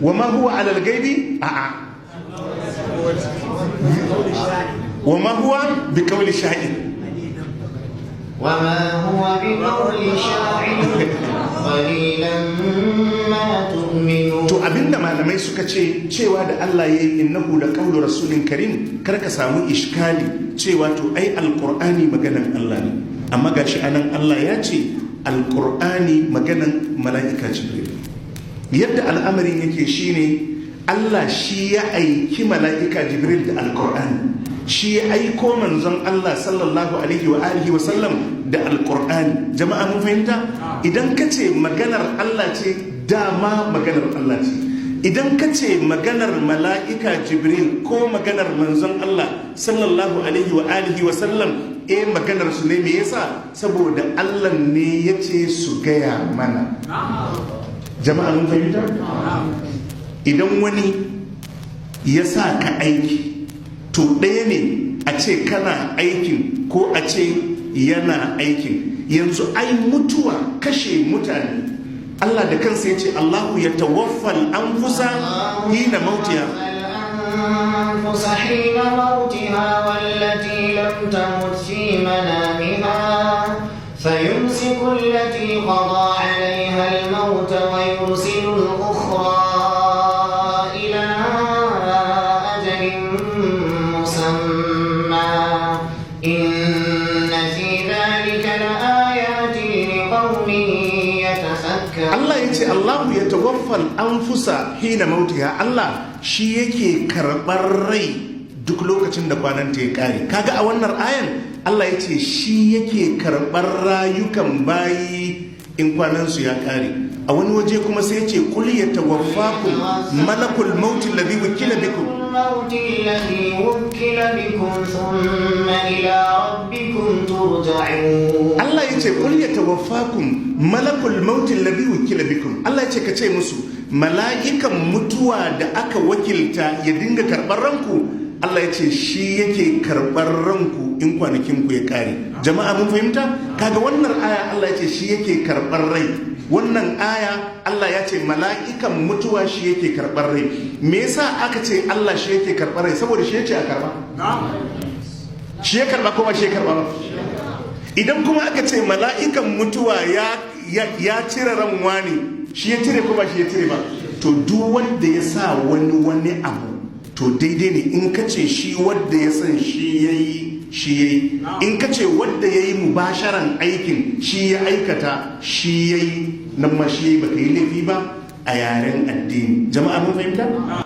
Wa ma huwa alal gaibi, a'a, wa ma huwa bi qawli sha'ir. وما هو بقول شاعر قليلا ما تؤمنون. To, abinda malamai suka ce, cewa da Allah ya yi innahu la qawlu rasulin karim, kar ka samu ishkali cewa to ai alqur'ani maganan Allah ne, amma gashi anan Allah ya ce alqur'ani maganan mala'ika Jibril. Yadda al'amarin yake shine, Allah shi ya aiki mala'ika Jibril da alqur'ani, shi ya aiko manzon Allah sallallahu alaihi wa alihi wa sallam da alqur'ani. Jama'a, mun fahimta? Idan ka ce maganar Allah ce, dama maganar Allah ce. Idan ka ce maganar mala'ika Jibril ko maganar manzon Allah sallallahu alaihi wa alihi wa sallam, eh, maganar su ne. Me yasa? Saboda Allah ne ya ce su gaya mana. Jama'a, mun fahimta? Idan wani ya sa ka aiki, to ɗaya ne a ce kana aikin ko a ce yana aikin. Yanzu ai mutuwa, kashe mutane, Allah da kansa ya ce Allahu ya tawaffal anfusa hina mautiha. الأنفس حين موتها والتي لم تمت في منامها، فيمسك التي قضى عليها الموت ويرسل الأخرى إلى أجل مسمى، إن في ذلك لآيات لقوم يتفكرون. Allah ya ce Allahu ya tawaffal anfusa hina mautiha. Allah shi yake karɓar rai duk lokacin da kwananta ya kare. Kaga a wannan ayan Allah ya ce shi yake karɓar rayukan bayi in kwanansu ya kare. A wani waje kuma sai ya ce qul yatawaffakum malakul maut alladhi wukila bikum. الموت الذي وكل بكم ثم إلى ربكم ترجعون. Allah ya ce qul yatawaffakum malakul maut alladhi wukila bikum. Allah ya ce ka ce musu mala'ikan mutuwa da aka wakilta ya dinga karɓar ranku, Allah ya ce shi yake karɓar ranku in kwanakin ku ya kare. Jama'a, mun fahimta? Kaga wannan aya Allah ya ce shi yake karɓar rai, wannan aya Allah ya ce mala'ikan mutuwa shi yake karɓar rai. Me yasa aka ce Allah shi yake karɓar rai? Saboda shi yace a karɓa. Shi ya karɓa ko ba shi ya karɓa ba? Idan kuma aka ce mala'ikan mutuwa ya cire ran wani, shi ya cire ko ba shi ya cire ba? To, duk wanda ya sa wani wani abu, to daidai ne in ka ce shi wanda ya san shi ya yi, shi ya yi. In ka ce wanda ya yi mubasharan aikin shi ya aikata, shi ya yi, nan ma shi ya yi, baka yi laifi ba a yaren addini. Jama'a, mun fahimta?